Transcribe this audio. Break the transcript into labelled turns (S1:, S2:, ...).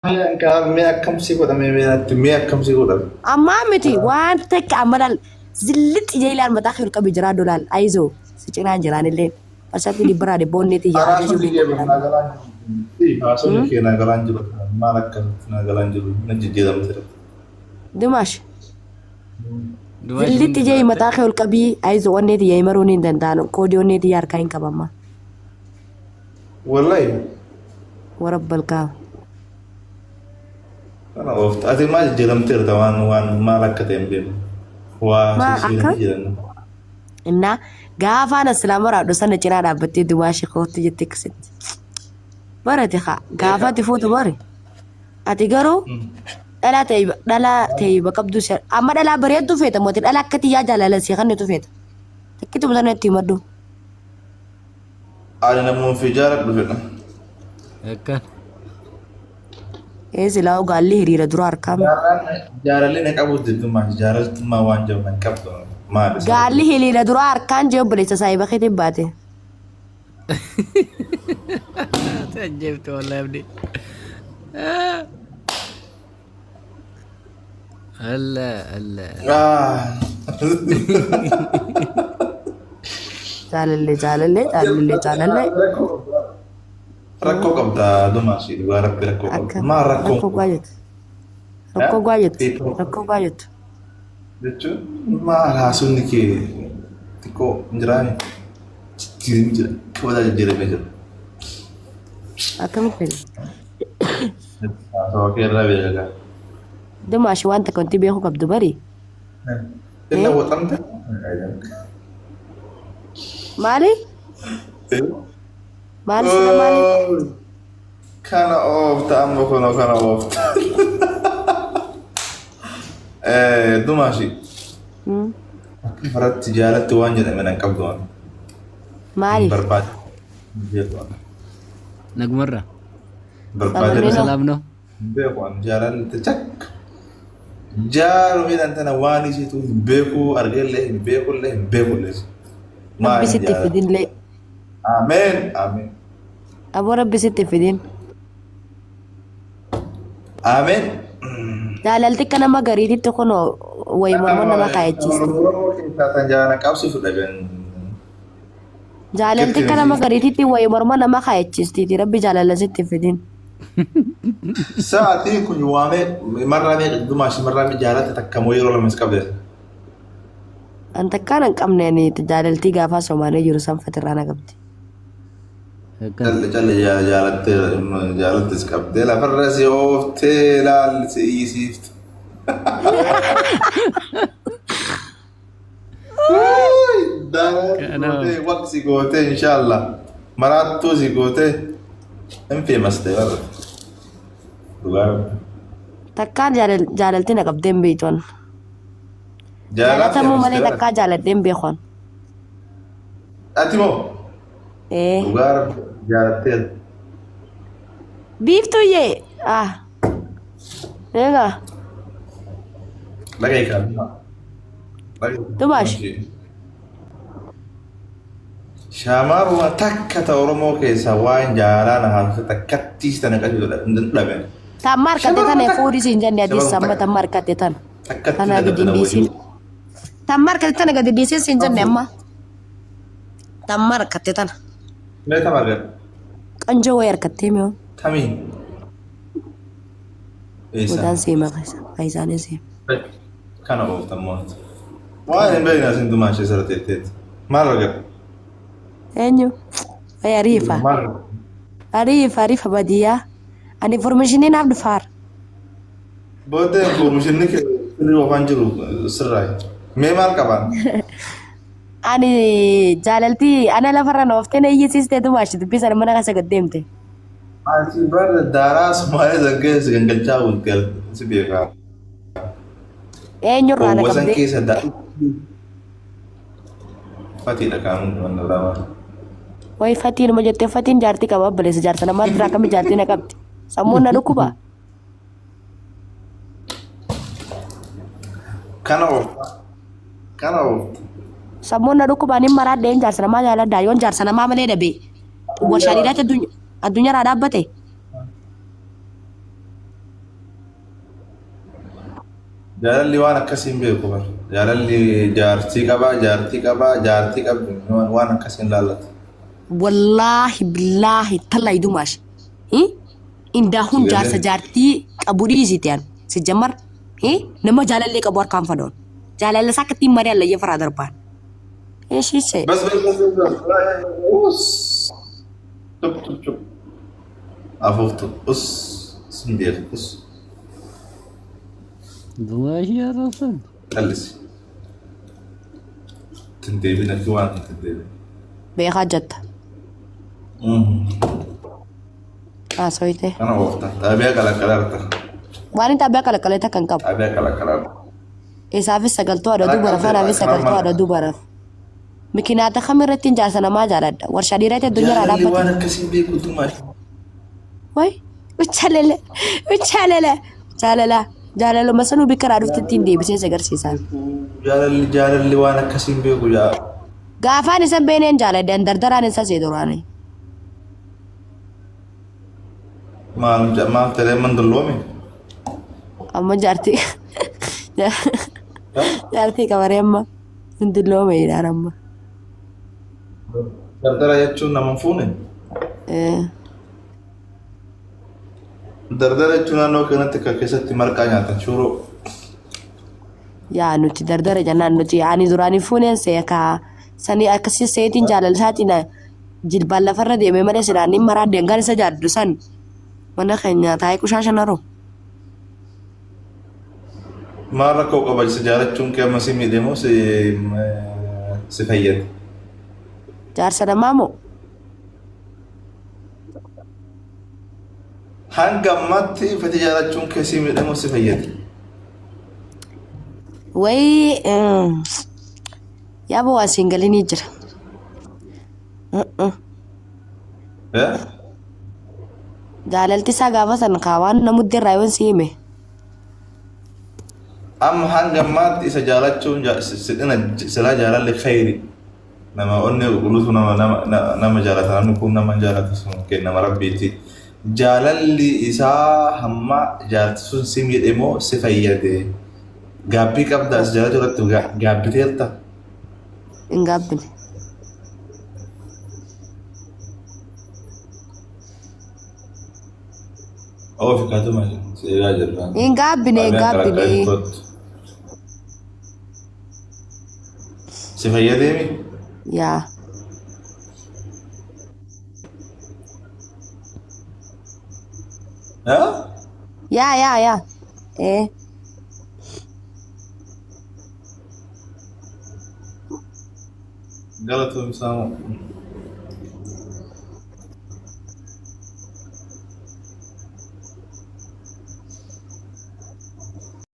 S1: Mee akkam si godhame mee natti mee akkam si godhame.
S2: Ammaa miti waan takka amma laal zillixi jee ilaal mataa kee ol qabi jiraadhu laal ayizoo si cinaan jiraan illee parsantii dhibbarraa dhibboonni tiyya ajajuu
S1: Haasofni
S2: ni
S1: kee
S2: danda'an.
S1: naa galaan jiru. Haasofni kee naa galaan jiru. Maal akkamitti naa galaan jiru na jijjiiramte.
S2: Dimaash
S3: Dumaash
S2: zillixi jee mataa kee ol qabii ayizoo onnee tiyya himaruu ni hin danda'an koodii onnee tiyya harkaa hin qabamma.
S1: Wallahi.
S2: Warabbal kaaba.
S1: Kana oofta. Ati maal jijjiiramteerta waan waan maal akka ta'e hin beeku. Waa
S2: Maa
S1: sisiiranii
S2: akka?
S1: jiran.
S2: Innaa gaafaan as silaa maraadhu sana cinaa dhaabbattee dumaashii kootti jettee akkasitti. Barate haa gaafa ati fuutu bari. Ati garuu dhalaa ta'e dhalaa ta'e qabdu si amma dhalaa bareedduu feeta moo ati dhalaa akka tiyyaa jaalala si kennitu feeta. Takkituma sana itti himadhu.
S1: Ani namuma ofii jaaladhu fedha.
S3: Akkan.
S2: Ee silaa gaalli hiriira dura harkaame.
S1: Jaalalli na qabu diddummaa jaalaltummaa waan jiru na qabdu maali?
S2: Gaalli hiriira dura harkaan jee obboleessa saahiba keetiin baate.
S3: Ati ajjeefte wallahi abdii. Allah Allah.
S2: Jaalallee jaalallee jaalallee jaalallee.
S1: Rakkoo qabda dumaashii dhugaa rabbi rakkoo qabda.
S2: Akka
S1: Maal rakkoo
S2: rakkoo baay'atu. Rakkoo baay'atu. Rakkoo baay'atu.
S1: Jechuun maal haasofni kee xiqqoo hin jiraani? Jijjiiramee jira. Kabaja jijjiiramee jira.
S2: Akkamitti?
S1: Haasawaa kee irraa beekaa.
S2: Dumaashi waan takka wanti beekuu qabdu bari.
S1: Illa waxamte?
S2: Maali? Maali sila maali?
S1: Kana oofta amma kunoo kana oofta. Dumaashi. Akka faratti jaalatti waan jedhame nan qabdu waan.
S2: Maaliif?
S1: Barbaade. Beeku waan.
S3: Nagumarra.
S1: Barbaade.
S2: Sababni
S3: Salaam no.
S1: Beeku waan jaalalli chak. Jaalu tana waan isiitu hin beeku argeellee hin beekullee hin beekullee.
S2: Rabbi sitti fidinlee.
S1: Ameen. Ameen.
S2: Aboo rabbi sitti fidin.
S1: Ameen.
S2: Jaalalti akka nama gariititti kunoo wayi morma nama kaayachiisti.
S1: Oromoo keessaa tan jaalala qabsiisu dhaban.
S2: Jaalalti akka nama gariititti wayi morma nama kaayachiistiiti. Rabbi jaalala sitti fidin.
S1: Sa'aatiin kun waamee marraa meeqa dumaashi marraa meeqa jaalatte takka moo yeroo lamas qabde.
S2: An takkaan hin qabne ani jaalaltii gaafaa Somaalee jiru san fatirraa na qabdi.
S3: Akkan.
S1: Calle calle jaalattee jaalattis qabdee lafarra si ooftee laalli si iyyisiifte. Gootee waqti si gootee inshallah maraattuu si gootee hin feemas ta'e warra. Dhugaa rabbi.
S2: Takkaan jaalaltii na qabdee hin beektu an.
S1: Jaalalaa
S2: Jaalatamuu
S1: feemas
S2: malee
S1: ta'e warra.
S2: takkaa jaaladhee hin beeku an.
S1: Ati moo?
S2: Ee.
S1: Dhugaa rabbi jaalatteera.
S2: Biiftuyyee. Ah. Eegaa.
S1: Dhaga'i kaa'u.
S2: Dumaash.
S1: Shamarruma takka ta Oromoo keessaa waan jaalala na haasofte takkattiis tana qabu dhabe.
S2: Tamma harkatte tana fuudhii siin jenne adii
S1: Shamarruma
S2: samma
S1: takka.
S2: tamma harkatte tana.
S1: Takkatti
S2: Tana gadi
S1: dadhabde
S2: hin dhiisin. Tamma harkatte tana gadi dhiisin siin jenne amma. Tamma harkatte tana.
S1: Mee tam argadhu?
S2: Qanjoo wayii harkattee mi'oo.
S1: Tamii? Eessa?
S2: Mutaan siima keessa. Faayisaanis siima.
S1: Kana ooftan mo'atu. Waan hin beekne asin dumaa ishee sirra teetteetti. Maal argadhu?
S2: Eenyu? Wayi ariifa.
S1: Maal argadhu?
S2: Ariifa ariifa baadiyyaa. Ani informationii naaf dhufaara.
S1: Booddee informationni kee sirrii oofaan jiru sirraayi. Mee maal qabaan?
S2: Ani jaalaltii ana lafarra na ooftee na iyyisiistee dumaashi dubbii sana mana keessa gad deemte.
S1: Ati bara daaraa Sumaalee san keessa gangalchaa bulti si beekaa.
S2: Eenyurraa na
S1: Gowwa san
S2: qabdee?
S1: keessa daa'imti fatiidha kaamuun waan irraa maal.
S2: Wayi fatiin numa jettee fatiin jaartii qaba obboleessa jaarsa namaa dura akkami jaartii na qabdi. Sammuun na dhukkuba.
S1: Kana oofta. Kana oofta.
S2: Sammuun na dhukkuba ani maraadheen jaarsa namaa jaaladha yoon jaarsa namaa malee dhabe warshaa dhiiraatti addunyaarraa dhaabbate.
S1: Jaalalli waan akkasii hin beeku bar. Jaalalli jaartii qabaa, jaartii qabaa, jaartii qabdi waan akkasii hin laallatu.
S2: Wallaahi billaahi tallaahi dumaash. Indaahun
S1: Si
S2: jaarsa
S1: galee?
S2: jaartii qabu dhiisite an. Si jammar nama jaalallee qabu harkaan fadhoon. Jaalala isaa akkattiin marii allayya faraa darbaan. Eeshiise.
S1: Bas bas bas bas bas. Us. Chup chup chup. Afuuftu. Us. Sin beeku. Us.
S3: Dumaashii arrabsan.
S1: Callisi. Ittiin deebin akki waan ittiin deebin.
S2: Beekaa jetta. Haasoyte.
S1: Kana oofta. Xaabiyaa kalaqalaarta.
S2: Waan hin xaabiyaa kalaqalee takka hin qabu.
S1: Xaabiyaa kalaqalaarta.
S2: Isaafis sagaltuu haadha dubara anaafis sagaltuu haadha dubara. Mikinaata kam irratti hin jaarsa namaa jaaladha. Warshaa dhiiraa itti addunyaa irraa
S1: Jaalalli
S2: dhaabbate.
S1: waan akkasii beeku dumaa.
S2: Way uchalele uchalele jaalala jaalaluma sanuu bikka irraa dhufte ittiin deebisee si agarsiisa.
S1: Jaalalli jaalalli waan akkasii hin beeku jaa.
S2: Gaafaan isa beeneen jaaladhe an dardaraan isa see duraani.
S1: Maal maal ta'ee man dulloome?
S2: Amma jaartii jaartii qabaree amma hin dulloome jedhaan amma.
S1: Dardara jechuun nama hin fuune? Dardara jechuun naannoo kanatti kan keessatti marqaa nyaatan shuuroo.
S2: Yaa nuti dardara jennaan nuti ani duraanii fuuneen seekaa sanii akkasii seetiin jaalala isaatiin jilbaan lafarra deemee malee silaan inni maraa dangaan isa jaalladhu san mana keenya taa'ee qushaasha naroo.
S1: Maal rakkoo qaba isa jaalachuun kee amma si miidhe moo si si fayyade?
S2: Jaarsa namaa moo?
S1: Hanga ammaatti fati jaalachuun kee si miidhe moo si fayyade?
S2: Wayii yaaboo waan siin galinii jira.
S1: Eh?
S2: Jaalalti isaa gaafa san kaa waan na mudde irraa yoon si hime.
S1: Amma hanga ammaatti isa jaalachuun sidhina silaa jaalalli khayri. Nama onnee qulqulluutu nama nama nama jaalata namni kun nama jaalatu sun kennama rabbiiti. Jaalalli isaa hamma jaalati sun si miidhe moo si fayyade? Gaabbii qabdaa si jaalachuu irratti gaabbiteerta?
S2: Hin gaabbine.
S1: Oofi kaatuma seeraa jirra.
S2: Hin gaabbine hin gaabbine.
S1: Si fayyadeemi?
S2: Yaa.
S1: Haa?
S2: Yaa yaa yaa. Ee.
S1: Galatoom Saamoo.